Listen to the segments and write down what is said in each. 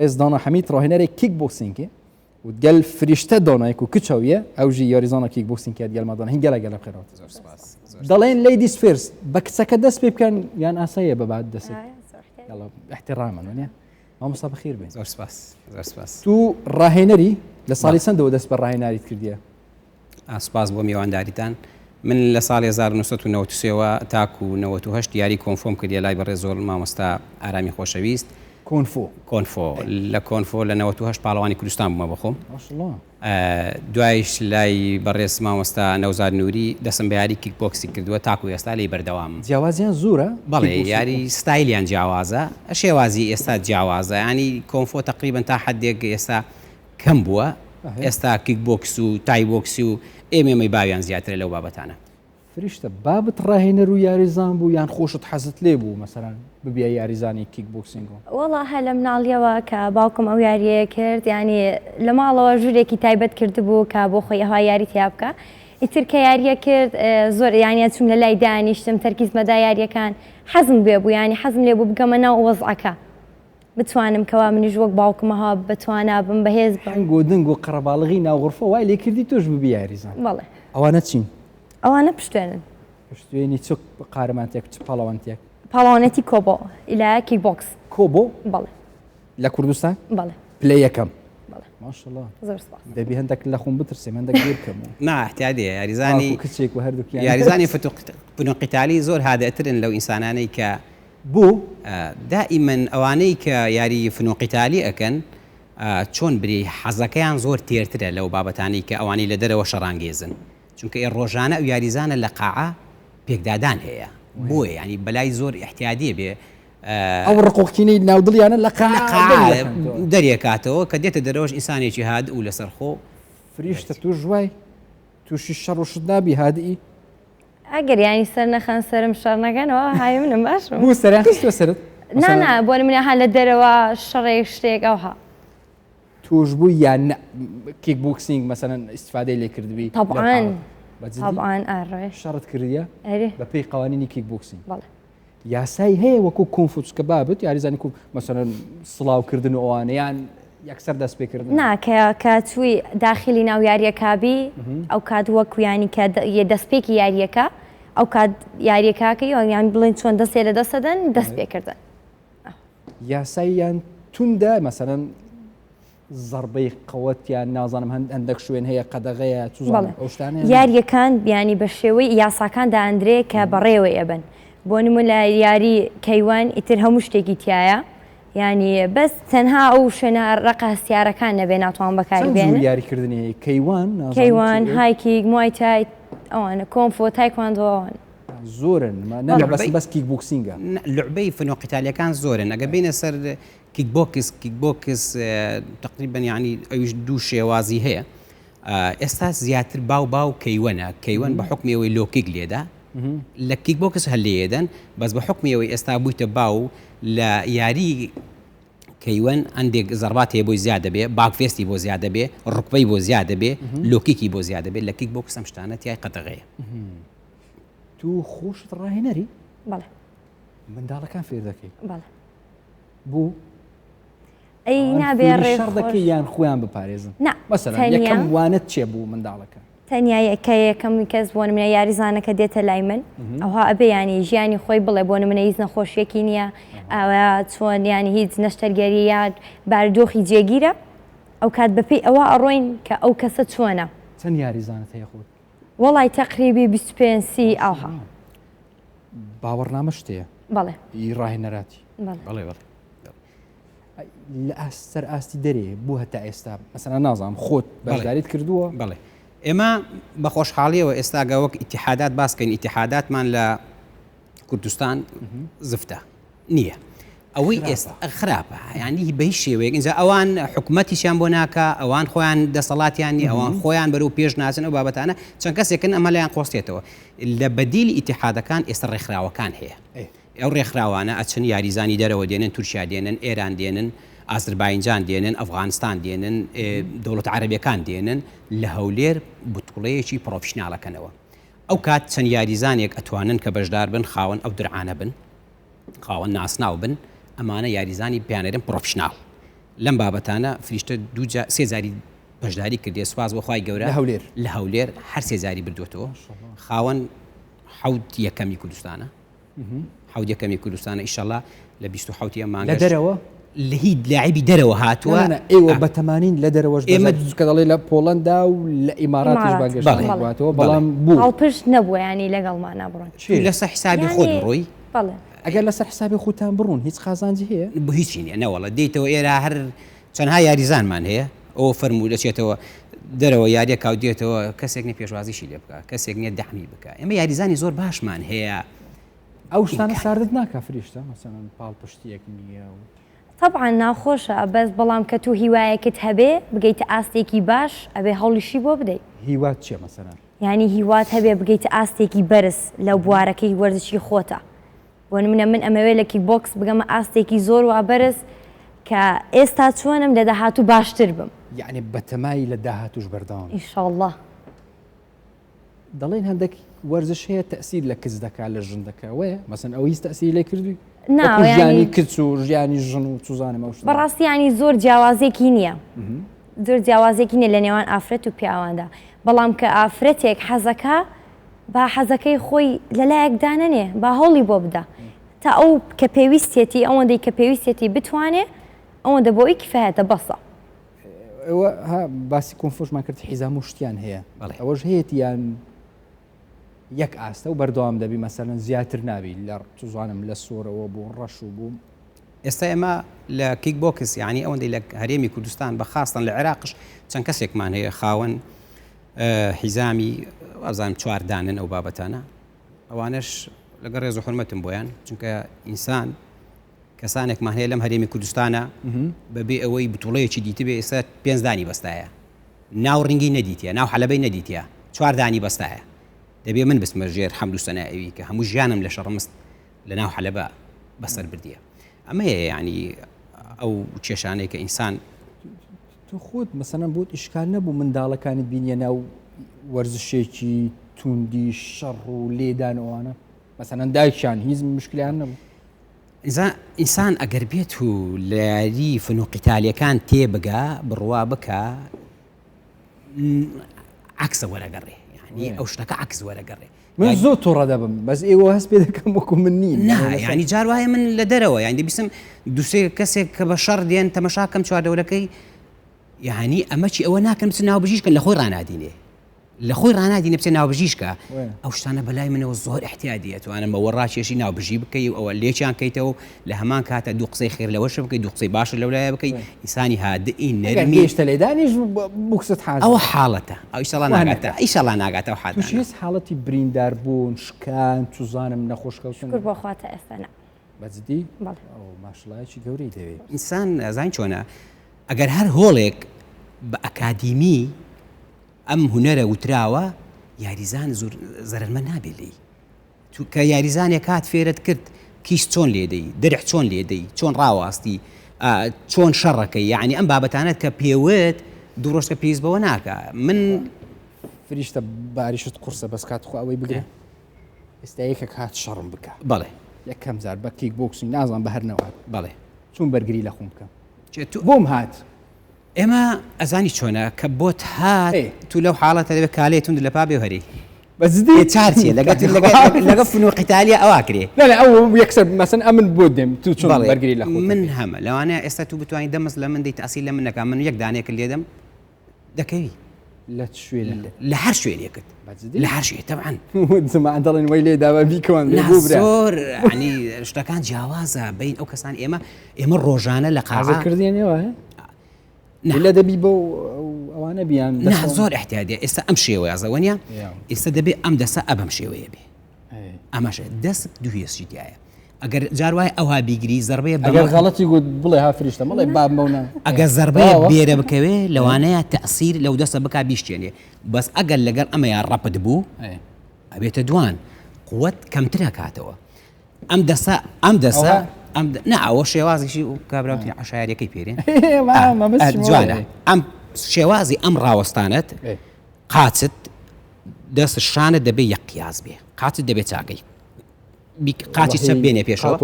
ئێس دانا حەمید ڕاهێنەرێ کیک بۆکسینگێ و گەل فریشتە دانای کو کچەویە ئەو ژی یاریزانە کیک بۆکسینگ کات گەل مادان هین گەلە گەلە بخێرات زۆر سپاس دەڵێن ladies first بە کچەکە دەست پێ بکەن یان ئاساییە بە بات دەست یاڵا احتراما وەنیە مامۆستا بەخێر بێن زۆر سپاس زۆر سپاس تو ڕاهێنەری لە ساڵی چەندەوە دەست بە ڕاهێناریت کردیە؟ سپاس بۆ میوانداریتان. من لە ساڵی 1993 وە تاکو 98 یاری کۆنفۆم کردیە لای بەڕێز زۆر مامۆستا ئارامی خۆشەویست. کۆنفۆ. کۆنفۆ. لە کۆنفۆ لە 98 پاڵەوانی کوردستان بوومە بەخۆم. دوایش لای بەڕێز مامۆستا نەوزاد نوری دەستم بە یاری کیک بۆکسینگ کردووە تاکو ئێستا لێی بەردەوامم. جیاوازیان زۆرە؟ بەڵێ یاری ستایلیان جیاوازە شێوازی ئێستا جیاوازە یانی کۆنفۆ تەقریبەن تا حەدێک ئێستا کەم بووە ئێستا کیک بۆکس و تای بۆکسی و ئێم ئێم ئەی باویان زیاترە لەو بابەتانە. فریشتە بابت ڕاهێنەر و یاریزان بوو یان خۆشت حەزت لێ بوو مەسەلەن ببیە یاریزانی کیک بۆکسینگ و؟ وەڵا هەر لە مناڵیەوە کە باوکم ئەو یاریەیە کرد یانی لە ماڵەوە ژوورێکی تایبەت کردبوو کە بۆ خۆی ئەوها یاری تیا بکا ئیتر کە یاریە کرد زۆر یانی ئەچووم لە لای دانیشتم تەرکیزمەدا یاریەکان حەزم بێ بوو یانی حەزم لێ بوو بگەمە ناو وەزعەکە بتوانم کەوا منیش وەک باوکم ئەها بەتوانا بم بەهێز بم. هەنگ و دنگ و قەرەباڵغی ناو غورفە وای لێ کردی تۆش ببی یاریزان. بەڵێ. ئەوانە چین؟ ئەوانە پشتێنن. پشتێنی چ قارەمانتێک چ پاڵەوانتێک؟ پاڵەوانێتی کۆبۆ ئیلایە کیک بۆکس. کۆبۆ؟ بەڵێ. لە کوردستان؟ بەڵێ. پلەی یەکەم؟ بەڵێ. ماشەڵا. زۆر سپاس. دەبی هەندێک لە خۆم بترسێم هەندێک دوور کەم و. نا احتیادیە یاریزانی باوک و کچێک و هەردووکیان. یاریزانی فنون قتالی زۆر هادئترن لەو ئینسانانەی کە بۆ؟ دائیمەن ئەوانەی کە یاری فنون قتالی ئەکەن چۆن برێی حەزەکەیان زۆر تێرترە لەو بابەتانەی کە ئەوانەی لە دەرەوە شەڕانگێزن چونکە ئێ ڕۆژانە ئەو یاریزانە لە قاعە پێکدادان هەیە بۆیە یانی بەلای زۆر ئیحتیادیە بێ ئەو ڕق و قینەی ناو دڵیانە لە قاعە دەرێکاتەوە کە دێتە دەرەوەش ئینسانێکی هاد و لەسەرخۆ. فریشتە توش وای توشی شەڕ و شت نابی هادئی؟ ئەگەر یانی سەر نەخەن سەرم شەڕ نەکەنەوە های منم باشم. بۆ سەریان خستوە سەرت؟ نا نا بۆ نمونە ها لە دەرەوە شەڕێک شتێک ئەوها. توش بووی یان نا کیک بۆکسینگ مەسەلەن ئیستفادەی لێ کردبی؟ طبعا طبعا ئاڕێ. شەڕت کردیە؟ ئەرێ. بە پێی قوانینی کیک بۆکسینگ؟ بەڵێ. یاسای هەیە وەکو کونفو چکە بابت یاریزانی کو مەسەلەن سڵاو کردن و ئەوانە یان یەکسەر دەست پێکردن؟ نا کە کە چووی داخلی ناو یاریەکە بی ئەو کات وەکو یانی کە دەستپێکی یاریەکە ئەو کات یاریەکەکەی یان بڵێن چۆن دەستێ لە دەستەدەن دەست پێکردن. یاسای یان توندە مەسەلەن زەڕبەی قەوەت یان نازانم هەندەک شوێن هەیە قەدەغەیە چوزانم ئەو شتانە یاریەکان بیانی بە شێوەی یاساکان داندرێ کە بەڕێوە ئەبن بۆ نمونە یاری کەیوان ئیتر هەموو شتێکی تایە ینی بەس تەنها ئەو شوێنە ڕقە هەستیارەکان نەبێ ناتوان بەکاری بێن یاریکردنی هەیە کەیوان کەیوان high kick موای تای ئەوانە کۆنفۆ تایکواندۆ ئەوانە زۆرن بەس کیک بۆکسینگە لعبەی فنون قتالیەکان زۆرن ئەگە بینە سەر کیک بۆکس کیک بۆکس تقریبا یعنی ئەویش دوو شێوازی هەیە ئێستا زیاتر باو باو کەیوەنە کەیوەن بە حکمی ئەوەی low kick لێدا لە کیک بۆکس هەر لێدەن بەس بە حکمی ئەوەی ئێستا بوویتە باو لە یاری کەیوەن ئەندێک زەربات هەیە بۆی زیاد دەبێ back fist ی بۆ زیاد دەبێ ڕکبەی بۆ زیاد دەبێ low kick ی بۆ زیاد دەبێت لە کیک بۆکس ئەم شتانە تای قەدەغەیە. تو خۆشت ڕاهێنەری؟ بەڵێ. منداڵەکان فێر دەکەی؟ بەڵێ. بۆ؟ ئەی نابێ ڕێ شەڕ دەکەی یان خۆیان بپارێزن؟ نا مەسەلەن یەکەم وانەت چێ بوو منداڵەکە؟ تەنیا کە یەکەم کەس بۆ نمونە یاریزانەکە دێتە لای من ئەوها ئەبێ ینی ژیانی خۆی بڵێ بۆ نمونە هیچ نەخۆشیەکی نییە ئەوە چۆن ینی هیچ نەشتەرگەری یا بارودۆخی جێگیرە ئەو کات بەپێی ئەوە ئەڕۆین کە ئەو کەسە چۆنە. چەند یاریزانت هەیە خۆت؟ وەڵای تەقریبی 25 سی ئاوها. باوەڕنامە شتەیە؟ بەڵێ. ئی ڕاهێنەراتی؟ بەڵێ بەڵێ. لە ئاست سەر ئاستی دەرێ بوو هەتا ئێستا مەسەلەن نازانم خۆت بەشداریت کردووە؟ بەڵێ ئێمە بە خۆشحاڵیەوە ئێستا گە وەک ئیتیحادات باس کەین ئیتیحاداتمان لە کوردستان زفتە نییە. ئەوەی ئێستا خراپە ینی بە هیچ شێوەیەک اینجا ئەوان حکوومەتیشیان بۆ ناکە ئەوان خۆیان دەسەڵاتیان نیە ئەوان خۆیان بەرەو پێش ناچن ئەو بابەتانە چەند کەسێکن ئەمە لایان قۆستێتەوە لە بەدیلی ئیتیحادەکان ئێستا ڕێکخراوەکان هەیە ئەو ڕێکخراوانە ئەچن یاریزانی دەرەوە دێنن، تورکیا دێنن، ئێران دێنن، ئازرباینجان دێنن، ئەفغانستان دێنن، دەوڵەتە عەرەبیەکان دێنن، لە هەولێر بتوڵەیەکی پڕۆفیشناڵ ئەکەنەوە. ئەو کات چەند یاریزانێک ئەتوانن کە بەشدار بن، خاوەن ئەو درعانە بن، خاوەن ناسناو بن، ئەمانە یاریزانی پێیان ئەرێن پڕۆفیشناڵ. لەم بابەتانە فریشتە دوو جار سێ جاری بەشداری کردیە سوپاس بۆ خوای گەورە لە هەولێر لە هەولێر هەر سێ جاری بردووەتەوە خاوەن حەوت یەکەمی کوردستانە حەوت یەکەمی کوردستانە ئیشەڵا لە 27 ئەم لە مانگەش دەرەوە لە هیچ لاعبی دەرەوە هاتووە نا، نا، ئێوە بەتەمانین لە دەرەوەش ئێمە بەشداری چونکە دەڵێ لە پۆڵەندا و لە ئیماراتیش ئیمارات. بانگێشتان بەڵێ. بوواتەوە بەڵێ. بەڵام بوو پاڵپشت نەبووە ینی لەگەڵمانە بڕۆن چێ؟ لەسەر حسابی خۆت یانی بڕۆی بەڵێ ئەگەر لەسەر حسابی خۆتان بڕون هیچ قازانجی هەیە؟ بۆ هیچی نییە نەوەڵە دێیتەوە ئێرە هەر چەندها یاریزانمان هەیە ئەوە فەرموو دەچێتەوە دەرەوە یاریەکە و دێتەوە کەسێک نیە پێشوازیشی لێ بکە کەسێک نییە دەعمی بکە ئێمە یاریزانی زۆر باشمان هەیە ئەو شتانە ساردت ناکا فریشتە مەسەلەن پاڵپشتیەک نییە و تەبعەن ناخۆشە بەس بەڵام کە تۆ هیوایەکت هەبێ بگەیتە ئاستێکی باش ئەبێ هەوڵیشی بۆ بدەی. هیوات چیە مەسەلەن؟ یانی هیوات هەبێ بگەیتە ئاستێکی بەرز لە بوارەکەی وەرزشی خۆتا بۆ نمونە من ئەمەوێ لە کیک بۆکس بگەمە ئاستێکی زۆر وا بەرز کە ئێستا چۆنم لە داهاتوو باشتر بم. یەعنی بەتەمای لە داهاتووش بەردەوام بی؟ ئینشاڵڵا. دەڵێن هەندێک وەرزش هەیە تەسیر لە کچ دەکا لە ژن دەکا وەیە مەسن ئەو هیچ تەسیری لێ کردووی نا وەکو یانی ژیانی کچ و ژیانی ژن و چوزانم ئەو شتانە. بەڕاستی یانی زۆر جیاوازێکی نییە زۆر جیاوازێکی نییە لە نێوان ئافرەت و پیاواندا بەڵام کە ئافرەتێک حەزەکا با حەزەکەی خۆی لەلایەک دانەنێ با هەوڵی بۆ بدا تا ئەو کە پێویستێتی ئەوەندەی کە پێویستێتی بتوانێ ئەوەندە بۆ ئەوی کفایەتە بەسە. ئێوە ها باسی کۆنفۆشمان کرد حیزام و شتیان هەیە ئەوەش هەیەتی یان یەک ئاستە و بەردەوام دەبی مەسەلەن زیاتر نابی لە توزانم لە سۆرەوە بوو ڕەش و بوو. ئێستا ئێمە لە کیک بۆکس یعنی ئەوەندەی لە هەرێمی کوردستان بە خاستان لە عێراقش چەند کەسێکمان هەیە خاوەن حیزامی وابزانم چوار دانن ئەو بابەتانە ئەوانەش لەگەڵ ڕێز و حرمەتم بۆیان چونکە ئینسان کەسانێکمان هەیە لەم هەرێمی کوردستانە بەبێ ئەوەی بتوڵەیەکی دیتبێ ئێستا پێنج دانی بەستایە ناو ڕینگی نەدیتە ناو حەلەبەی نەدیتە چوار دانی بەستایە دەبێ من بچمە ژێر حەمد و سەنائەوی کە هەموو ژیانم لە شەڕمست لە ناو حەلەبە بەسەر بردیە ئەمەیە یعنی ئەو کێشانەی کە ئینسان تۆ خۆت مەسەلەن بۆت ئیشکال نەبوو منداڵەکانت بینیە ناو وەرزشێکی توندی شەڕ و لێدان ئەوانە مەسەلەن دایکیان هیچ مشکلیان نەبوو ئینسان ئەگەر بێت و لە یاری فنون قیتالیەکان تێبگا بڕوا بکا عەکسە وەرەگەڕێ یعنی ئەو شتەکە عەکس وەرەگەڕێ من زۆر توڕە دەبم بەس ئێوە هەست پێ دەکەم وەکو من نین نا یعنی جار وایە من لە دەرەوە یان دەبیستم دوسێ کەسێک کە بە شەڕ دێن تەمەشاکەم چواردەورەکەی یعنی ئەمە چی ئەوە ناکەم بچن ناو بژیشکن لە خۆی ڕانادینێ لە خۆی ڕانادی نەبچێ ناوبژیشکە ئەو شتانە بەلای منەوە زۆر احتیادیە توانم بەوە ڕاکێشی ناوبژی بکەی و ئەوە لێکیان کەیتەوە لە هەمان کاتە دوو قسەی خێر لەوەش بکەی دوو قسەی باش لەولایە بکەی ئینسانی هادئی نەرمی گەیشتە لێدانیش بوکست حازر ئەوە حاڵەتە ئەو ئیشەڵا ناگاتە ئیشەڵا ناگاتە ئەو حاڵەتانە. تووشی هیچ حاڵەتی بریندار بوون شکان چوزانم نەخۆش کەوتن؟ شوکر بۆ خوا تا ئێستا نا. بە جدی؟ بەڵێ. ئەو ماشڵایەکی گەورەی دەوێ. ئینسان ئەزانی چۆنە ئەگەر هەر هۆڵێک بە ئەکادیمی ئەم هونەرە وتراوە یاریزان زۆر زەرەرمەند نابێت لێی چونکە یاریزانێک هات فێرت کرد کیس چۆن لێدەی درع چۆن لێدەی چۆن ڕاواستی چۆن شەڕەکەی یعنی ئەم بابەتانەت کە پێوت دوو ڕۆژکە پێویست بەوە ناکە من فریشتە باریشت قورسە بەس کات خۆ ئەوەی بگرە ئێستا یەکێک هات شەڕم بکە بەڵێ یەکەم جار بە کیک بۆکسینگ نازان بە هەر نەوات بەڵێ چون بەرگری لە خۆم بکەم بۆم هات ئێمە ئەزانی چۆنە کە بۆت هات تو لەو حاڵەتە دەبێ کالێ توند لە پا بێ هەری بە جدی چار چیە لەگە لەگە فنون قیتالیە ئەوا کرێ لا لا ئەو یەکسەر مەسەن ئەمن بۆ دێم تو چۆن بەرگری لە خۆت من هەمە لەوانەیە ئێستا تو بتوانانی دەمەست لە من دەی تاسی لە من نەکا من یەک دانێکت لێدەم دەکەوی لە چ شوێنێک لە هەر شوێنێکت لە هەر شوێ تەبعەن زمان دەڵێن وەی لێ داوا بیکەوان لێ بوو برا زۆر ینی شتەکان جیاوازە بین ئەو کەسان ئێمە ئێمە ڕۆژانە لە قازە کردیانەوە لە دەبی بۆ ئەوانە بیان زۆر احتیادە ئێستا ئەم شێوەیە زەوەنیە ئێستا دەبێ ئەم دەسە ئەبم شێوەیە بێ ئەمەشە دەست دوو هێزی تایە ئەگەر جار وایە ئەوها بیگری زەربەیە ئەگەر غەڵەتی گوت بڵێ ها فریشتە مەڵێ باب مەونا ئەگەر زەربەیە بێرە بکەوێ لەوانەیە تەسیر لەو دەستە بکا بیشتێنێ بەس ئەگەر لەگەڵ ئەمەیا ڕەپت بوو ئەبێتە دوان قوت کەمترە کاتەوە ئەم دەسە ئەم دەسە ئەم نا ئەوە شێوازیشی کابراوتی عشایەکەی پێرێن جوانە ئەم شێوازی ئەم ڕاوەستانت قاچت دەست شانت دەبێ یەک قیاس بێ قاچت دەبێ چاکەی قاچی چەپ بێنە پێشەوە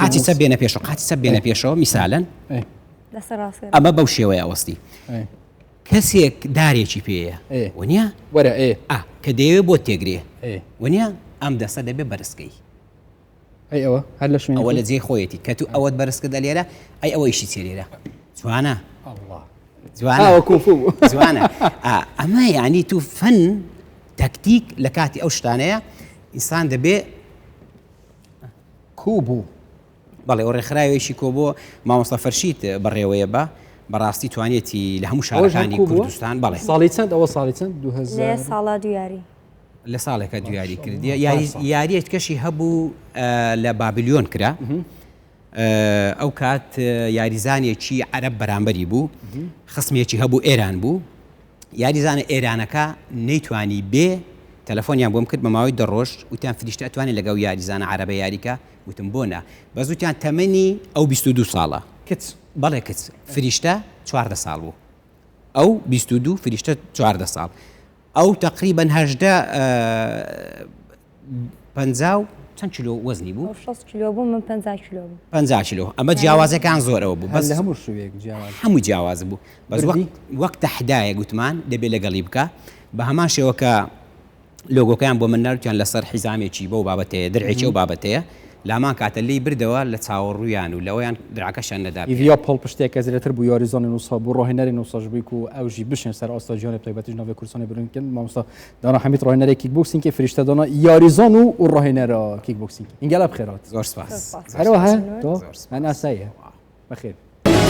قاچی چەپ بێنە پێشەوە قاچی چەپ بێنە پێشەوە میسالەن. لەسەر ڕاست ئەمە بەو شێوەیە ئەوەستی کەسێک دارێکی پێیە وەنیە وەرە ئێ ئا کە دەیەوێ بۆت تێگرێ وەنیە ئەم دەستە دەبێ بەرزکەی ئەی ئەوە هەر لە شوێنی ئەوە لە جێی خۆیەتی کە تو ئەوەت بەرز کردە لێرە ئەی ئەوە ئیشی چیە لێرە جوانە جوانە جوانە ئەمە یعنی تو فن تەکتیک لە کاتی ئەو شتانەیە ئینسان دەبێ کوو بوو بەڵێ ئەو ڕێکخراوێکی کۆبۆ مامۆستا فەرشید بەڕێوەیە بە بەڕاستی توانێتی لە هەموو شارەکانی کوردستان بەڵێ ساڵی چەند ئەوە ساڵی چەند 2000 ساڵا دوو یاری لە ساڵێکە دوو یاری کردیە یاریەک کەشی هەبوو لە بابلیۆن کرا ئەو کات یاریزانێکی عەرەب بەرامبەری بوو خسمێکی هەبوو ئێران بوو یاریزانە ئێرانەکە نەیتوانی بێ تەلەفۆنیان بۆم کرد بە ماوەی دە ڕۆژ وتیان فریشتە ئەتوانێت لەگەڵ یاریزانە عەرەبە یاریکە وتم بۆ نا بەس وتیان تەمەنی ئەو 22 ساڵە کچ بەڵێ کچ فریشتە 14 ساڵ بوو ئەو 22 فریشتە 14 ساڵ ئەو تەقریبەن 18 پەنجا و چەند کیلۆ وەزنی بوو؟ ئەو 60 کیلۆ بوو من 50 کیلۆ بوو. 50 کیلۆ ئەمە جیاوازەکان زۆر ئەوە بوو بەس لە هەموو شوێک جیاواز هەموو جیاواز بوو بەس وەک وەک تەحدایە گوتمان دەبێ لەگەڵی بکە بە هەمان شێوە کە لۆگۆکەیان بۆ من ناردیان لەسەر حیزامێکی بەو بابەتەیە درعێکی ئەو بابەتەیە لامان کاتە لێی بردەوە لە چاوەڕوویان و لەوەیان درعەکەشیان نەدا پێ. ئیڤیا پاڵپشتیەکە زێدەتر بوو یاریزانی نوسا بوو ڕاهێنەری نوساش بووی کو ئەو ژی بشێن سەر ئاستا جیهانی بتایبەتیش ناوێ کوردستانی بلند کن مامۆستا دانا حەمید ڕاهێنەرێ کیک بۆکسینگ فریشتە دانا یاریزان و و ڕاهێنەرە کیک بۆکسینگ ئینگەلا بخێرات زۆر سپاس هەروەها تۆ من ئاساییە بەخێر.